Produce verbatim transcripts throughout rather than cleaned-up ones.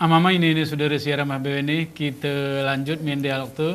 Amama ini, ini sodara siar amah bebene, kita lanjut mende alok tu.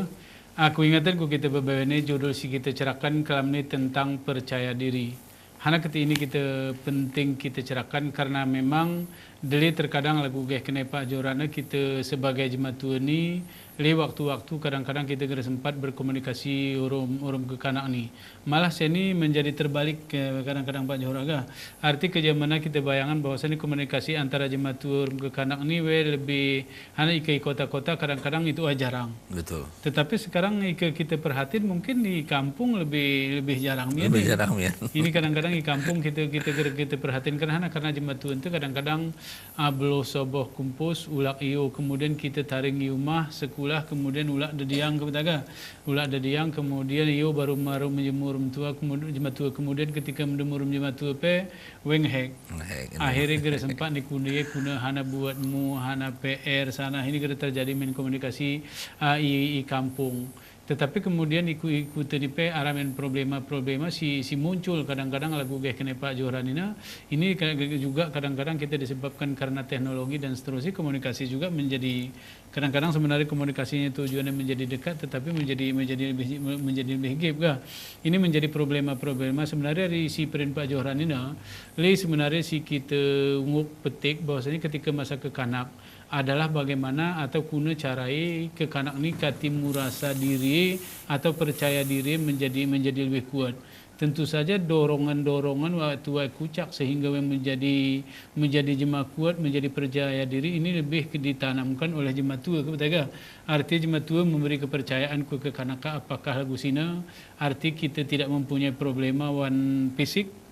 Aku ingatkan ku kita bebene, judul si kita cerakan kalam ini tentang percaya diri. Hana keti ini kita penting kita cerakan karena memang deli terkadang lagu geh kene Pak Johorane kita sebagai jematua ni, le waktu-waktu kadang-kadang kita gera sempat berkomunikasi urum, urum kekanak ni. Malah seni menjadi terbalik ke kadang-kadang Pak Johora ga. Arti ke zaman na kita bayangan bahwasanya komunikasi antara jematua urum kekanak ni we lebih hana ika i kota-kota kadang-kadang itu ah jarang. Betul. Tetapi sekarang ika kita perhatiin mungkin di kampung lebih, lebih jarang mian. Lebih jarang mian. Ini kadang-kadang di kampung kita, kita, kita perhatiin karena, karena jematua itu kadang-kadang, ah, belo soboh kumpus, ulak iyo, kemudian kita taring i umah, sekolah, kemudian ulak dediang ke betaga. Ulak dediang, kemudian iyo baru maru menjemur urum tua, kemudian jematua, kemudian ketika menjemur urum jematua pe, we ngehek. Ngehek, gitu. Akhirnya gera sempat ni kuna, kuna hana buat mu, hana P R sana, ini gera terjadi men komunikasi, ah, i, i kampung. Tetapi kemudian iku, iku tadi pe ara men problema-problema si, si muncul kadang-kadang lagu geh kene Pak Johorane na, ini ka-, juga kadang-kadang kita disebabkan karena teknologi dan seterusnya, komunikasi juga menjadi, kadang-kadang sebenarnya komunikasinya tujuannya menjadi dekat, tetapi menjadi, menjadi lebih, menjadi lebih gip ga. Ini menjadi problema-problema sebenarnya dari si perin Pak Johorane na, le sebenarnya si kita nguk petik bahwasanya ketika masa kekanak, adalah bagaimana atau kuna carai kekanak ni kati murasa diri atau percaya diri menjadi, menjadi lebih kuat. Tentu saja dorongan-dorongan waktu wa kucak sehingga we menjadi, menjadi jema kuat, menjadi percaya diri ini lebih ke ditanamkan oleh jematua ke betaga. Arti jematua memberi kepercayaan ku kekanak ka apakah lagu sina, arti kita tidak mempunyai problema wan fisik,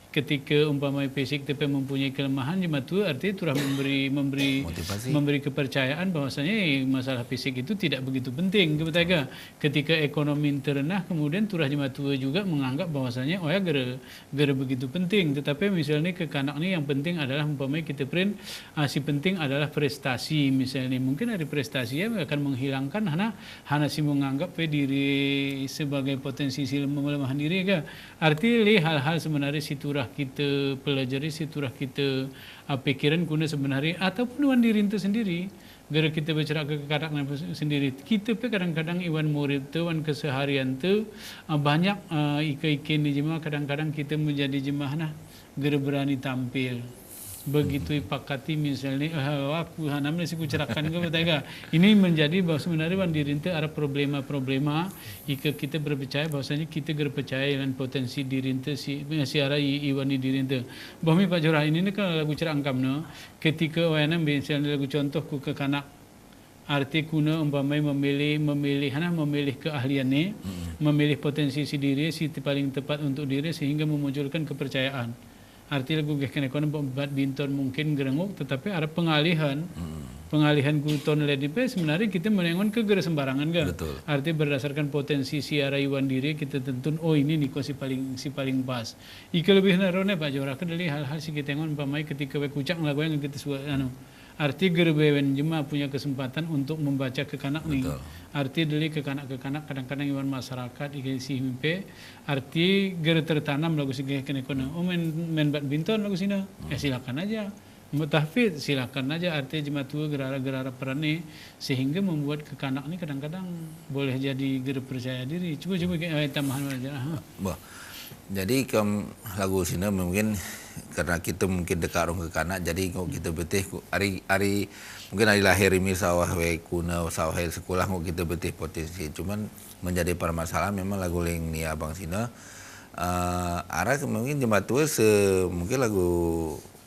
ketika umpamai fisik te pe mempunyai kelemahan, jematua arti turah memberi, memberi, motivasi, memberi kepercayaan bahwasanya masalah fisik itu tidak begitu penting, ke betaga. Ketika ekonomi terenah, kemudian turah jematua juga menganggap bahwasanya, oh ya, gera, gera begitu penting. Tetapi misalnya kekanak ni yang penting adalah umpamai kita perin, ah, si penting adalah prestasi misalnya. Mungkin dari prestasi ya akan menghilangkan hana, hana si menganggap pe diri sebagai potensi si lemah, lemah diri ke. Arti le hal-hal sebenarnya si turah kita pelajari, si turah kita, ah, pikiran kuna sebenarnya, ataupun wan diri ente sendiri. Gera kita bercerak ke kekanak sendiri. Kita pe kadang-kadang iwan murid te, wan keseharian te, ah, banyak, ah, ika-ika ni jema, kadang-kadang kita menjadi jema na, gera berani tampil. Begitu ipakati misalnya, eh, aku hanam ne si kucerakan ke betaga. Ini menjadi bahwa sebenarnya wan diri ente ara problema-problema, ika kita berpercaya bahwasanya kita gera percaya dengan potensi diri ente si, si ara i, iwan i diri ente. Bahwa mi Pak Johora ini ne kan lagu cerak angkam ne, ketika wayana misalnya lagu contoh ku kekanak, arti kuna umpamai memilih, memilih, hana memilih keahliannya, memilih potensi si diri, si te-, paling tepat untuk diri, sehingga memunculkan kepercayaan. Arti lagu geh kene kono badminton mungkin gera nguk, tetapi ara pengalihan. Pengalihan ku ton ledi pe sebenarnya kita menengon ke gera sembarangan ke. Betul. Arti berdasarkan potensi si ara iwan diri kita tentun, oh, ini ni ko si paling, si paling pas. Ika lebih narone Pak Johora ke deli hal-hal si kita engon umpamai ketika we kucak ngelakuin kita sua, anu. Arti gera bewen jema punya kesempatan untuk membaca kekanak ni. Betul. Arti deli kekanak-kekanak kadang-kadang iwan masyarakat, ika si mimpe, arti gera tertanam lagu si geh kene kono. Oh, main, main badminton lagu sina. Ya, silakan aja. Mau tahfidz, silakan aja. Arti jematua gera ara, gera ara perannya, sehingga membuat kekanak ni kadang-kadang boleh jadi gera percaya diri. Coba, coba, eh, tambahan aja. Aha. Bah. Jadi, kem, lagu sina mungkin karena kita mungkin dekat orang kekanak, jadi kok kita betih, ku-, ari, ari, mungkin ari lahir ini sawah we kuna, sawah we sekolah, kok kita betih potensi. Cuman menjadi permasalahan memang lagu ling ni abang sina, eh, ara mungkin jematua se-, mungkin lagu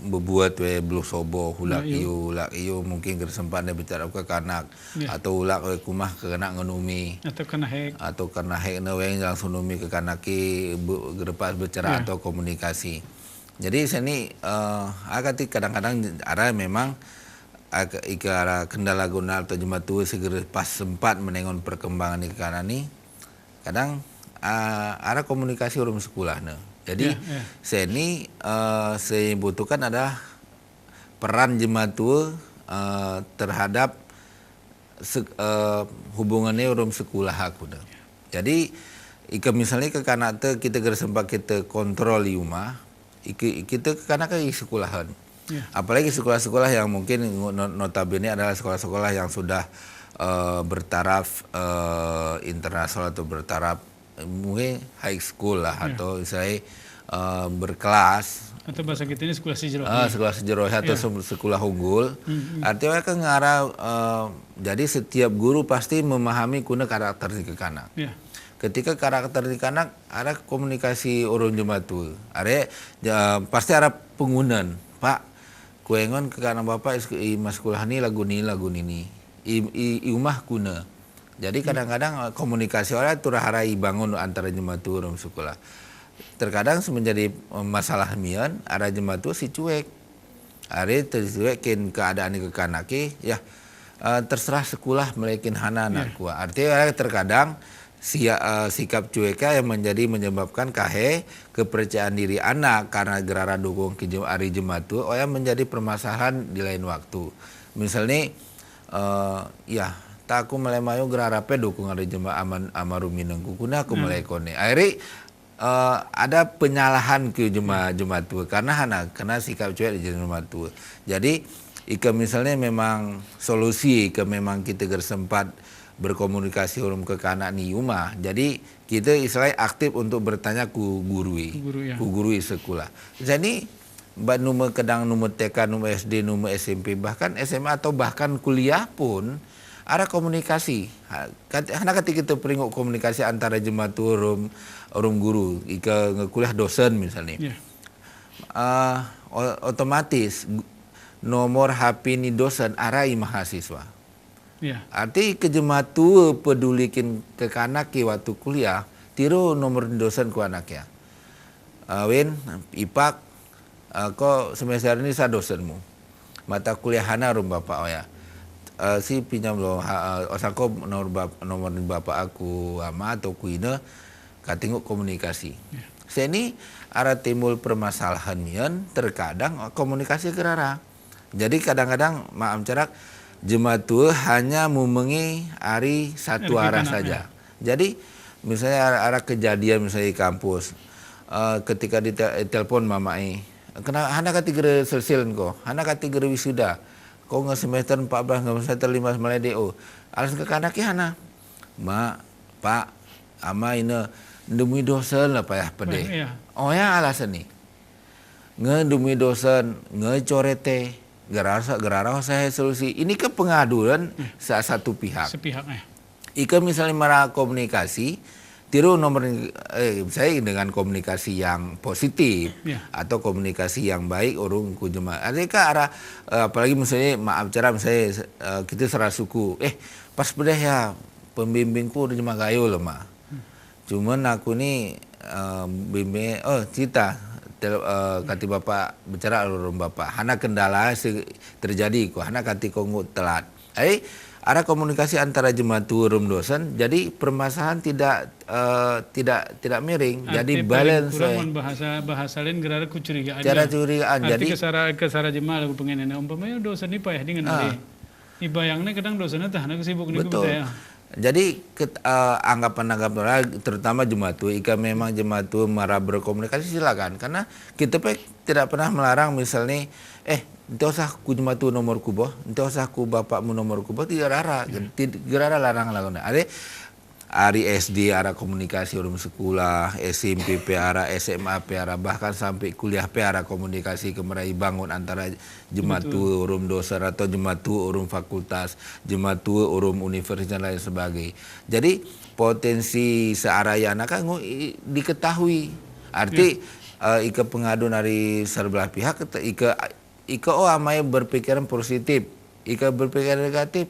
bebuat we belo soboh, ulak iyo, ulak iyo, mungkin gera sempat ne bercerak ke kekanak, atau ulak we ke umah kekanak ngenumi, atau kena hack, atau kena hack ne we langsung numi kekanak ki be-, gera pas bercerak atau komunikasi. Jadi seni, eh, ara kati kadang-kadang ara memang ag-, ika ara kendala guna atau jematua segera pas sempat menengon perkembangan ni kekanak ni, kadang, ah, ara komunikasi urum sekolah ne. Jadi, seni, eh, saya butuhkan adalah peran jematua, eh, terhadap se-, eh, hubungannya urum sekolah aku ne. Jadi, ika misalnya kekanak te kita gera sempat kita kontrol di umah, iki-, kita kekanak i sekolahan. Apalagi sekolah-sekolah yang mungkin no-, notabene adalah sekolah-sekolah yang sudah, eh, bertaraf, eh, internasional atau bertaraf, eh, mungkin high school lah, atau saya, eh, berkelas. Atau bahasa kita ini sekolah sejero. Ah, sekolah sejero atau se-, sekolah unggul. Artinya kan ngarah, eh, jadi setiap guru pasti memahami kuna karakter si kekanak. Ketika karakter si kekanak, ada komunikasi orang jematu. Ada, ja-, pasti ada pengunan. Pak, kuengon kekanak Bapak is-, i masekolah ni lagu ni, lagu ni ni. I, i, i umah kuna. Jadi kadang-kadang, eh, komunikasi orang turahara ibangun antara jematu orang sekolah. Terkadang menjadi, eh, masalah mian, ada jematu si cuek. Ari tersuek kin keadaan kekanak i, ya, eh, terserah sekolah melai kin hana anak kua. Arti, eh, terkadang sia-, eh, sikap cuek yang menjadi menyebabkan kahé kepercayaan diri anak karena gerara dukung ki jem-, ari jematu, oh, yang menjadi permasalahan di lain waktu. Misalnya, eh, ya, ta aku melai mayu gerara pe dukung ari jema-, aman-, ama ruminengku, kuna aku melai kone. Akhiri, eh, ada penyalahan ke jema-, jematu. Karena hana, kena sikap cuek di jematu. Jadi, ika misalnya memang solusi, ika memang kita ger sempat berkomunikasi urum kekanak ni umah. Jadi, kita istilahnya aktif untuk bertanya ku guru i. Ku guru, ya. Ku guru i sekolah. Jadi, ba numé kedang, numé T K, numé S D, numé S M P, bahkan S M A atau bahkan kuliah pun, ada komunikasi. Ha, kat-, hana kati kita peringu komunikasi antara jematu urum, urum guru, ika ngekuliah dosen misalnya. Ya. Ah, o-, otomatis gu-, nomor H P ni dosen ada i mahasiswa. Ya. Arti ke jematu peduli kin kekanak i waktu kuliah, tiru nomor dosen ku anak ya. Ah, Win, Ipak, ah, ko semester ini sa dosenmu. Mata kuliah hana urum bapak, oh ya. Ah, si pinjam lo, ha, ah, osangko nomor bap-, nomor bapak aku ama atau ku ine, katinggu komunikasi. Ya. Seni ara timbul permasalahan mian, terkadang komunikasi gerara. Jadi kadang-kadang, maaf cerak, jematu hanya mumengi ari satu arah saja. Jadi, misalnya ara, ara kejadian misalnya di kampus, eh, ketika di te-, telepon mama i, kena, hana kati gere selsil ko, hana kati gere wisuda, ko nge semester empat belas, nge semester lima belas melai D O. Alasan kekanak i hana. Ma, Pak, ama ine, nde mui dosen lah payah pedeh. Payah, iya. Oh ya, alasan i. Nge dumui dosen, nge corete, gerara, gerara osahe solusi. Ini ke pengaduan sa-, satu pihak. Sepihak, eh. Ika misalnya mara komunikasi, tiru nomor, eh, saya dengan komunikasi yang positif atau komunikasi yang baik, urung ku jema. Arti ka ara, eh, apalagi misalnya, maaf cara, misalnya, eh, kita sarasuku, eh, pas pedeh ya, pembimbingku udah jema gayo lah, ma. Cuman aku ni, eh, bimbe, oh, cita, tel-, eh, kati bapak bicara urung bapak. Hana kendala si terjadi ko, hana kati ko ngut telat. Ai, ara komunikasi antara jematu urung dosen, jadi permasalahan tidak, eh, tidak, tidak miring, jadi paling balance, kurang eh. Mun bahasa, bahasa lain gerara kecurigaan. Cara ya. Curigaan, arti jadi ke sara, ke sara jema lagu pengen ene, umpamanya dosen ni payah dengan ah. Ibayangnya kadang dosen ni tah, hana kesibuk ni. Betul. Kita ya. Jadi, ket-, eh, anggapan-anggapan orang, terutama jematu, ika memang jematu mara berkomunikasi, silakan. Karena kita pe tidak pernah melarang, misalnya, eh, ente usah ku jematu nomor ku boh, ente usah ku bapakmu nomor ku boh, tidak rara, tid-, gerara larang lagu. Ada, ari S D ara komunikasi urung sekolah, S M P pe ara, S M A pe ara, bahkan sampai kuliah pe ara komunikasi ke mara ibangun antara jematu urung dosen atau jematu urung fakultas, jematu urung universitas dan lain sebagainya. Jadi, potensi searah i anak kan ngu-, i-, diketahui. Arti, eh, ika pengaduan dari sebelah pihak, ika, ika, oh, amai berpikiran positif, ika berpikiran negatif,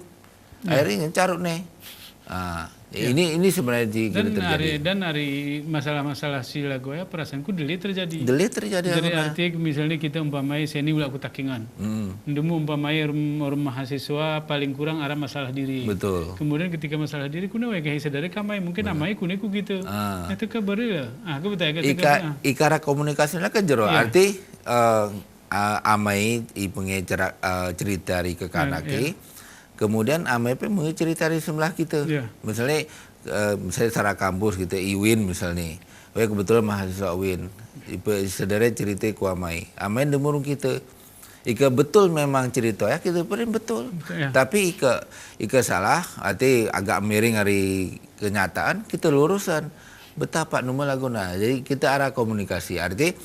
akhirnya ngencarut nih. Ah, ini, ini sebenarnya di-, dan terjadi. Ari, dan ari masalah-masalah sila goya perasaanku deli terjadi. Deli terjadi. Dari arti misalnya kita umpamai seni ulak ku takingan. Ndemu umpamai rum-, rum mahasiswa paling kurang ara masalah diri. Betul. Kemudian ketika masalah diri, kuna wai gahi sadari kamai, mungkin amai kuni ku gitu. Ah. Itu kabar lah. Ah, aku bertanya ke ika, ika ara komunikasi lah ke jero. Iya. Arti, eh, a-, amai i pengece-, eh, cerita ri kekanak i. Kemudian amai pe mengece cerita ri sebelah kita. Iya. Misalnya, eh, misalnya sara kampus kita, i Win misalnya. Weh, kebetulan mahasiswa Win. Ipe sedere cerita ku amai. Amai demurung kita. Ika betul memang cerito ya, kita beri betul. Betul, ya. Tapi ika, ika salah, arti agak miring dari kenyataan, kita lurusan. Betapa numa lagu na. Jadi kita ara komunikasi. Arti,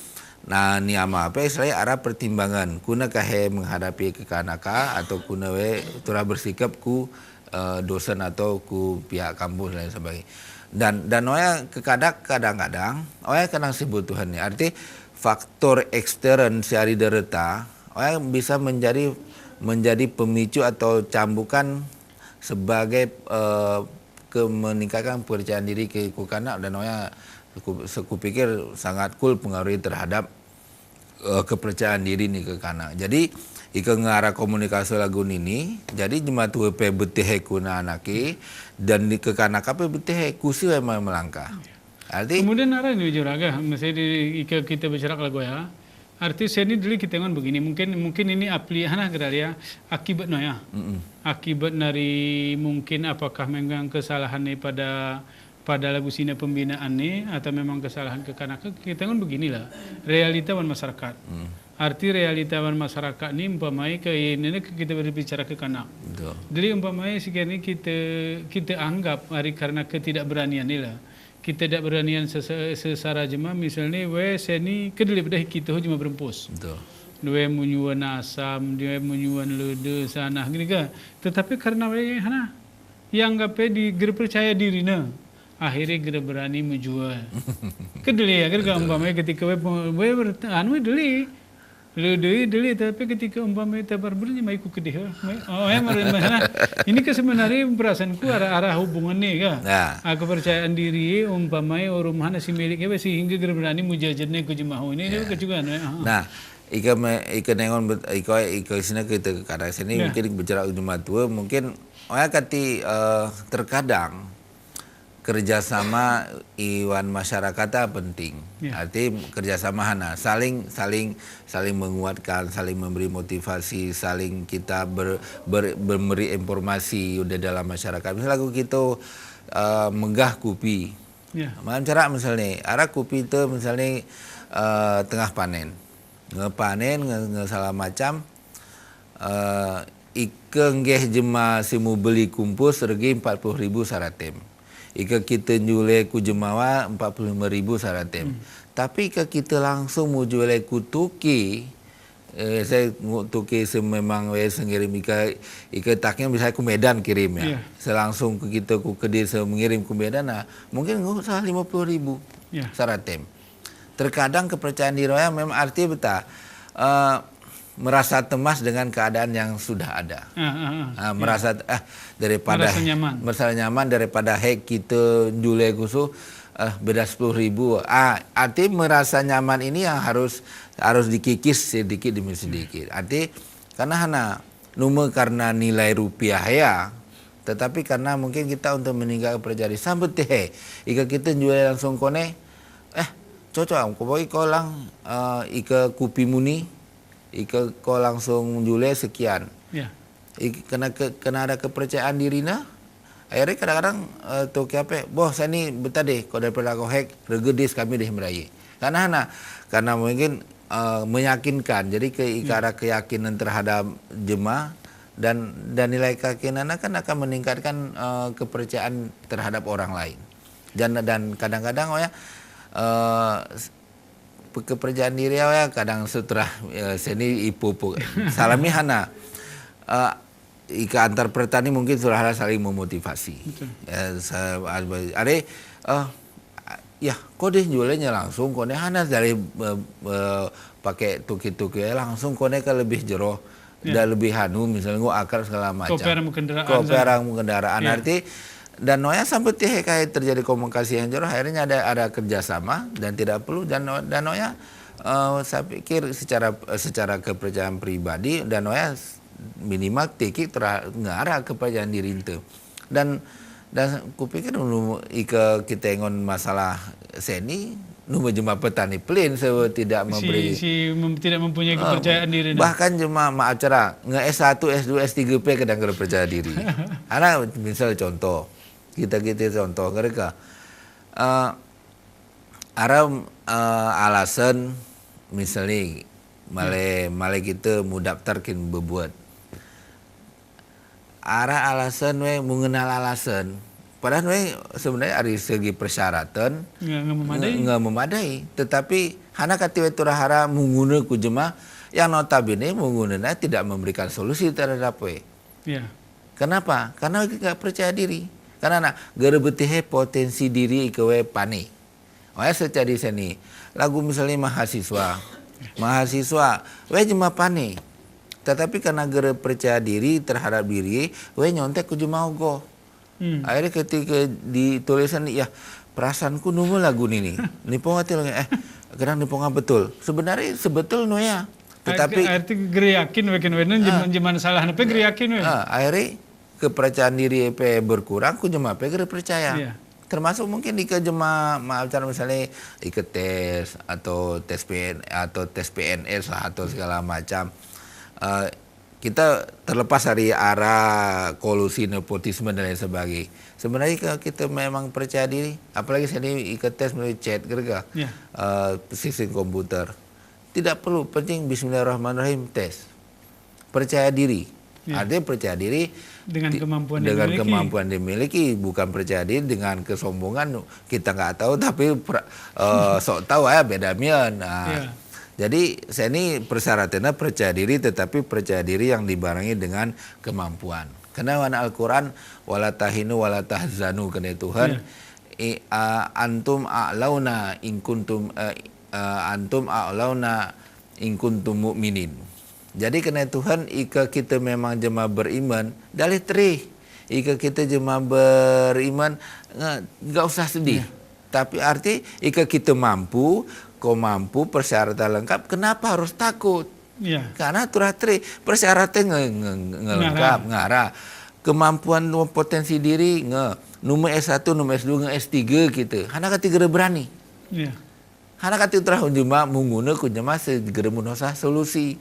na, ni ama apa, istilahnya ara pertimbangan. Kuna kahe menghadapi kekanaka atau kuna we turah bersikap ku eh, dosen atau ku pihak kampus lain sebagainya. Dan, dan oya kekadak-, kadang-kadang, oya kenang si butuhan ni. Arti faktor ekstern si ari dereta, oya bisa menjadi, menjadi pemicu atau cambukan sebagai, eh, ke meningkatkan percayaan diri ke, ku kanak, dan oya ku, se-, ku pikir sangat kul pengaruhi terhadap eh, kepercayaan diri ni ke kanak. Jadi, ika ngara komunikasi lagu nini, jadi jematua pe betih kuna anake, dan ni ke kanak pe betih kusi we melangkah. Arti kemudian ara ini juraga, misalnya di, ika kita bicara lagu ya, arti seni dili kita ngan begini, mungkin, mungkin ini apli hana gerar ya, akibat no ya. Mm-mm. Akibat dari mungkin apakah memang kesalahan ini pada pada lagu sina pembinaan ni, atau memang kesalahan ke kanak, kita kan beginilah. Realita wan masyarakat. Hmm. Arti realita wan masyarakat ni umpamai ke ini ke kita berbicara ke kanak. Betul. Jadi umpamai sekian ni kita, kita anggap ari karena ketidakberanian ni lah. Kita tidak beranian sesa-, sesara jema, misalnya, we seni kedeli bedah kita jema berempus. Betul. We menyuan asam, we menyuan lede, sana, gini ke. Tetapi karena we, hana, yang apa di, gere percaya diri na. Akhirnya gere berani menjual. Kedeli ya, gere umpamanya ketika we, we ber-, anu deli. Lu deli, deli, tapi ketika umpamanya tabar berani, mai ku kedih, mai, oh, ya, mari, mari, nah. Ini ke sebenarnya perasaanku arah, arah hubungan ni, ka? Nah. Ah, kepercayaan diri, umpamanya orang mana si milik, ya, sehingga gere berani mujajarnya ku jemaah ini, ini ya. Ke juga, nah. Nah, ika me-, ika nengon bet-, ika, ika sini kita kadang seni ya. Mungkin bicara jematua, mungkin, oh ya, kati, eh, terkadang kerjasama iwan masyarakat penting. Ya. Arti kerjasama hana, saling, saling, saling menguatkan, saling memberi motivasi, saling kita ber-, ber-, memberi informasi udah dalam masyarakat. Misal aku kita, eh, menggah kupi. Ya. Macam cara misalnya, ara kupi itu misalnya, eh, tengah panen. Ngepanen, nge-, nge segala macam, eh, ika nggeh jema si mubeli kumpus regi empat puluh ribu saratem. Ika kita njule ku jemawa empat puluh lima ribu saratem. Hmm. Tapi ika kita langsung mujule ku tuki, eh, saya ngu-, tuki se memang we sengirim ika, ika taknya misalnya ku Medan kirim ya. Iya. Selangsung ke kita ku kedi se mengirim ku Medan, nah, mungkin nggak usah lima puluh ribu iya. Saratem. Terkadang kepercayaan diri ya memang arti beta, eh, merasa cemas dengan keadaan yang sudah ada. Ah, ah, ah. Ah, iya. Merasa, ah, daripada merasa nyaman. Merasa nyaman daripada hek kita njule kusu, eh, beda sepuluh ribu. Ah, arti merasa nyaman ini yang harus, harus dikikis sedikit demi sedikit. Arti karena hana, numa karena nilai rupiah ya, tetapi karena mungkin kita untuk meningkatkan percayaan diri. Sampai teh, ika kita njule langsung kone, eh, cocok, ko bagi ko lang, eh, ika kupi muni, ika ko langsung njule sekian. Ya. Ik-, kena ke-, kena ada kepercayaan diri na. Akhirnya kadang-kadang, eh, tuki ape, boh, saya ni beta deh, ko daripada ko hek, regi dih kami deh meraye. Karena hana, karena mungkin, eh, meyakinkan. Jadi ke-, ika ada keyakinan terhadap jemaah dan, dan nilai keyakinan akan, akan meningkatkan, eh, kepercayaan terhadap orang lain. Dan, dan kadang-kadang, oh ya, eh, s-, pe-, kepercayaan diri, oh ya, kadang setelah, eh, seni ipu-ipu. Salami hana. Eh, ika antar petani mungkin sudah ada saling memotivasi. Betul. Ya, sa-, ada, eh, ya, ko deh njulenya langsung, kone hana dari, eh, eh, pakai tuki-tuki, langsung kone ke lebih jero, ya. Dan lebih anu, misalnya, ngu akar segala macam. Ko perang kendaraan, ko perang kendaraan, ya. Arti, dan noya sampai tih kayak terjadi komunikasi yang jero, akhirnya ada, ada kerjasama, dan tidak perlu, dan no-, dan noya, eh, saya pikir secara, secara kepercayaan pribadi, dan noya minimal tiki tera-, ngarah kepercayaan diri itu. Dan, dan kupikir nu-, ika kita ngon masalah seni, numa jema petani pelin, se tidak memberi, si mem-, tidak mempunyai, eh, kepercayaan diri, nah. Bahkan jema ma acara nge S satu, S dua, S tiga pe kadang kada percaya diri. Ana misal contoh, kita, kita contoh, ngereka, eh, Ara, eh, alasan, misalnya, Male, male kita mau daptar kin bebuat. Ara alasan we, mau ngenal alasan. Padahal we sebenarnya dari segi persyaratan nggak, nggak memadai. Nggak, nggak memadai. Tetapi hana kati we turahara mau nguna ku jema yang notabene mau ngunana tidak memberikan solusi terhadap we. Ya. Kenapa? Karena we nggak percaya diri. Karena na, gara betihe potensi diri ike we pane. Oya secadi seni. Lagu misalnya mahasiswa. Mahasiswa, we jema pane. Tetapi karena gara percaya diri terhadap diri, we nyontek ku jema ogo. Hmm. Akhirnya ketika ditulisan, ya, perasaanku nemu lagu ini. Nipong ati lagi, eh, kadang nipong betul. Sebenarnya sebetul no ya. Tetapi arti gara yakin we kan we, nah, jema, jema salah, napa gara yakin we. Ah, akhirnya kepercayaan diri pe berkurang, ku jema pe gara percaya. Iya. Termasuk mungkin ike jema, maaf, cara misalnya ike tes atau tes P N, atau tes P N S lah, atau segala macam. Eh, kita terlepas dari arah kolusi, nepotisme, dan lain sebagainya. Sebenarnya kalau kita memang percaya diri, apalagi saya ini ike tes melalui chat, gitu, iya, eh, sistem komputer. Tidak perlu, penting bismillahirrahmanirrahim, tes. Percaya diri. Iya. Artinya percaya diri dengan di-, kemampuan yang dimiliki. Dengan kemampuan dimiliki, bukan percaya diri dengan kesombongan, kita nggak tahu, tapi pra-, eh, sok tahu, eh, beda mian. Nah, iya, jadi saya ini persyaratannya percaya diri, tetapi percaya diri yang dibarengi dengan kemampuan. Karena wana Al-Quran, "Wala tahinu wala tahzanu," kena Tuhan, iya, i-, a-, "Antum a'launa in kuntum, eh, eh, antum a'launa in kuntum mu'minin." Jadi kena Tuhan, ika kita memang jema beriman, dalih terih. Ika kita jema beriman, nge-, nggak usah sedih. Iya. Tapi arti, ika kita mampu, ko mampu, persyaratan lengkap, kenapa harus takut? Iya. Karena turah terih, persyaratan nge-, nge-, nge-, ngelengkap, ngarah. Kemampuan, potensi diri, nge-, nemu S satu, nemu S dua, nge-, S tiga kita. Hana kati gera berani. Iya. Hana kati turah un jema, menguna ku jema segera menosa solusi.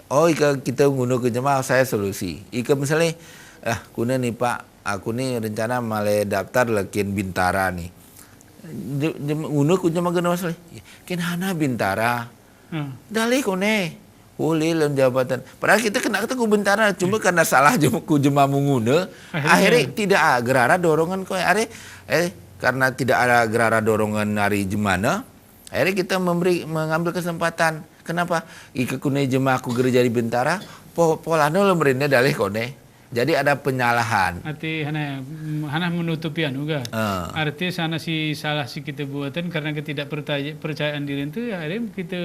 Oh, ika kita menguna ku jema, saya solusi. Ika misalnya, "Ah, kuna ni, Pak, aku ni rencana male daftar lakin Bintara ni." Je-, jem-, menguna ku jema gena masalah. "Ken hana Bintara." Hmm. Dalih kone. Boleh lawan jabatan. Padahal kita kena kata ku Bintara, cuma karena salah jema, ku jema menguna, akhirnya tidak, ah, gerara dorongan ko. Are, eh, karena tidak ada gerara dorongan dari jemana, akhirnya kita memberi, mengambil kesempatan. Kenapa? Ika kune jema aku gera jadi Bintara, po-, polane lo merine dalih kone. Jadi ada penyalahan. Arti hana, hana menutupi anu ga. Ah. Arti sana si salah si kita buatan karena ketidakpercaya-, percayaan diri itu, akhirnya kita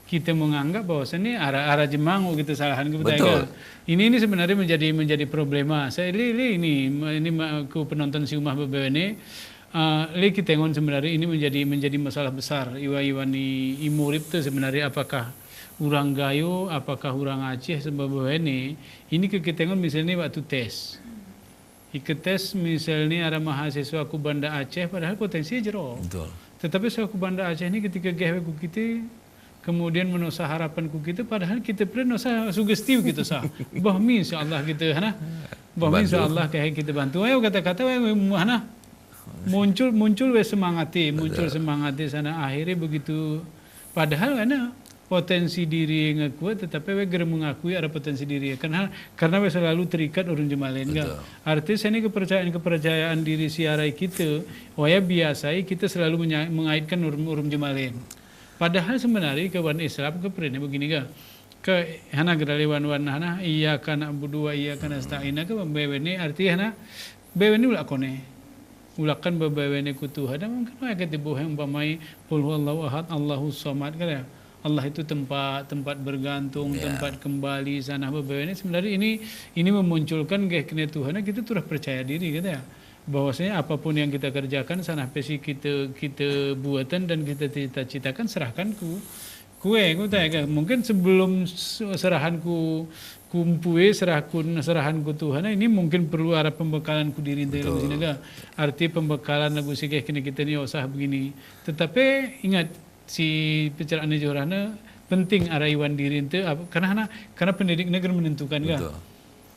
kita menganggap bahwasanya ara, ara jema nggo gitu salahan ke. Betul. Ini, ini sebenarnya menjadi, menjadi problema. Saya li, li ini, ini ma-, ku penonton si umah bebewene, eh, li kitengon sebenarnya ini menjadi, menjadi masalah besar. Iwa, iwa ni imurip tu sebenarnya apakah urang Gayo, apakah urang Aceh, sebebewene, ini ke kitengon misalnya waktu tes. Ika tes misalnya ara mahasiswa ku Banda Aceh, padahal potensi jero. Betul. Tetapi sewaktu ku Banda Aceh ini ketika geh we ku kita, kemudian menosa harapan ku kita, padahal kita pernah nosa sugesti kita sa. Bah mi insya Allah kita, hana? Bah mi insya Allah kaya kita bantu. Ayo kata-kata, we, we, hana? Muncul, muncul we semangati, muncul semangati sana. Akhirnya begitu, padahal hana potensi diri ngekuat, tetapi we gera mengakui ada potensi diri. Karena, karena we selalu terikat urung jemalen, kan? Betul. Arti seni kepercayaan, kepercayaan diri si arai kita, waya biasai kita selalu menya-, mengaitkan urung, urung jemalen. Padahal sebenarnya ke wan Islam ke perene begini ga. Ke hana gerali wan, wan hana, iyyaka na'budu wa iyyaka nasta'in, ke bebewene arti hana, bebewene ulak kone. Ulakan bebewene ku Tuhan, mungkin waya ketibuh yang umpamai, "Qul huwallahu ahad, Allahus samad," kan ya? Allah itu tempat, tempat bergantung, tempat kembali, sana bebewene. Sebenarnya ini, ini memunculkan geh kene Tuhan, kita turah percaya diri, gitu ya. Bahwasanya apapun yang kita kerjakan, sana pesi kita, kita buatan dan kita cita-citakan, serahkan ku, kue, ku tanya, mungkin sebelum se-, serahan ku, ku mpue, serah ku, serahan ku Tuhan, ini mungkin perlu ada pembekalan ku diri dalam sini, kan? Arti pembekalan lagu si geh kene kita ni usah begini. Tetapi ingat, si pencerahan Johor ne penting ara iwan diri ente, ap-, karena, karena pendidik ne gera menentukan, kan? Betul.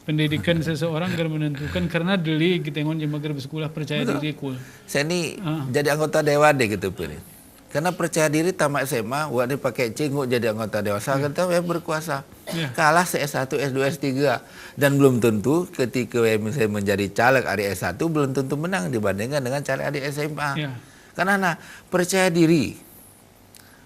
Pendidikan seseorang gera menentukan, karena deli kitengon jema gera besekolah percaya diri kul. Seni jadi anggota dewan deh gitu, Pir. Karena percaya diri tamat S M A, wani pakai cinguk jadi anggota dewasa, kita yang berkuasa. Kalah se S satu, S dua, S tiga. Dan belum tentu ketika misalnya menjadi caleg ari S satu, belum tentu menang dibandingkan dengan caleg ari S M A. Karena, nah, percaya diri.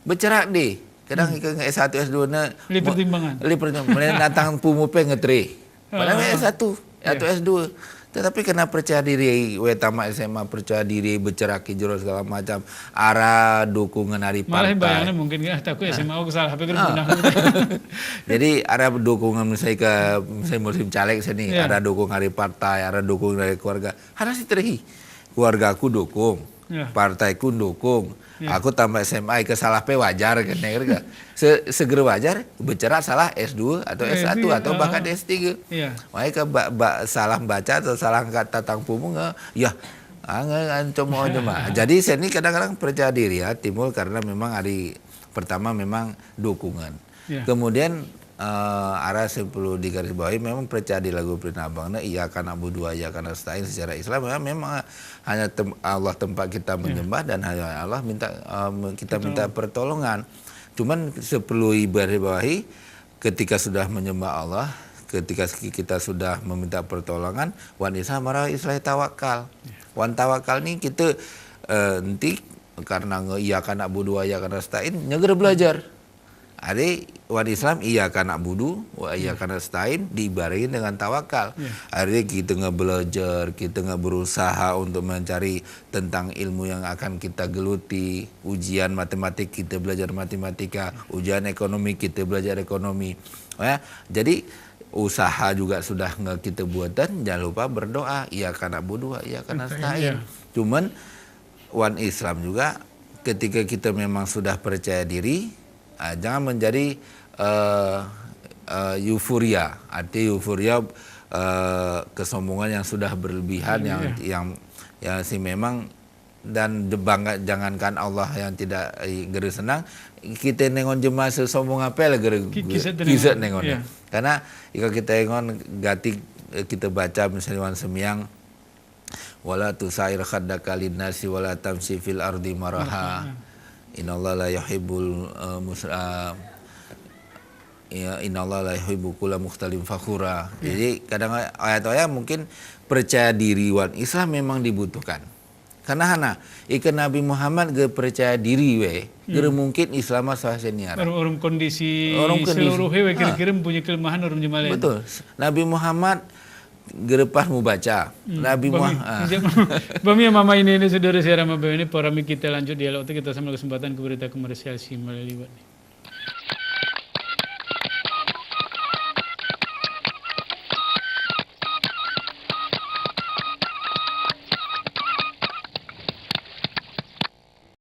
Bercerak di. Kadang ke S satu, S dua ne, pertimbangan. Mulai natang pumupe ngetri. Padahal S satu atau S dua. Tetapi karena percaya diri, we tamat S M A, percaya diri, bercerak ki jero segala macam. Ara dukungan ari partai. Malah bayangnya mungkin, "Ah, takut S M A aku salah, pikir benar." Jadi, ara dukungan misalnya ke, misalnya musim caleg seni, ara dukungan ari partai, ara dukungan ari keluarga. Harus diterehi. Keluargaku dukung, partaiku dukung. Aku tamat S M A, ika salah pe wajar, kan, ya, kan? Se-, segera wajar, bercerak salah S dua atau S satu atau bahkan S tiga. Makanya ke ba-, ba-, salah baca atau salah angkat tatang pumung, ya, ange-, ancomo aja mah. Jadi, seni kadang-kadang percaya diri, ya, timbul karena memang ari pertama memang dukungan. Kemudian, eh, ara seni perlu digarisbawahi, memang percaya di lagu Prinabang, nah, iyyaka na'budu wa iyyaka nasta'in secara Islam, memang, memang hanya tem-, Allah tempat kita menyembah dan hanya Allah minta, eh, kita minta pertolongan. Cuman seni perlu digarisbawahi, ketika sudah menyembah Allah, ketika kita sudah meminta pertolongan, wan Islam mara istilah tawakal. Wan tawakal ni kita, eh, enti karena nge-, iyyaka na'budu wa iyyaka nasta'in, nyegera belajar. Ari wan Islam, iyyaka na'budu wa iyyaka nasta'in diibaratkan dengan tawakal. Ari kita ngebelajar, kita ngeberusaha untuk mencari tentang ilmu yang akan kita geluti, ujian matematik kita belajar matematika, ujian ekonomi kita belajar ekonomi. Ya, jadi usaha juga sudah nge-, kita buatan, jangan lupa berdoa, iyyaka na'budu wa iyyaka nasta'in. Cuman wan Islam juga, ketika kita memang sudah percaya diri, ah, jangan menjadi, eh, eh, euforia. Arti euforia, eh, kesombongan yang sudah berlebihan, yang, yang, yang si memang, dan de-, bangga, jangankan Allah yang tidak, eh, gere senang, kita nengon jema sesombong ape lah gere, kisa nengon. Karena ika kita nengon gati, eh, kita baca misalnya wan sembahyang, "Wala tusa'ir khaddaka linnasi wala tamshi fil ardi maraha. Innallaha la yuhibbul, eh, mus-, eh, ya, innallaha la yuhibbu kulla mukhtalin fakhura." Jadi, kadang ayat-ayat mungkin percaya diri wan Islam memang dibutuhkan. Karena hana, ika Nabi Muhammad gere percaya diri we, gere mungkin Islam sah seniar. Orang, orang kondisi seluruh we kira-kira mempunyai kelemahan orang jemalen. Betul. Nabi Muhammad gere pas mubaca. Nabi Muhammad, bami, mama ini, ini saudara saya Rama ini, program kita lanjut dialog, kita sama kesempatan ke berita komersial si melalui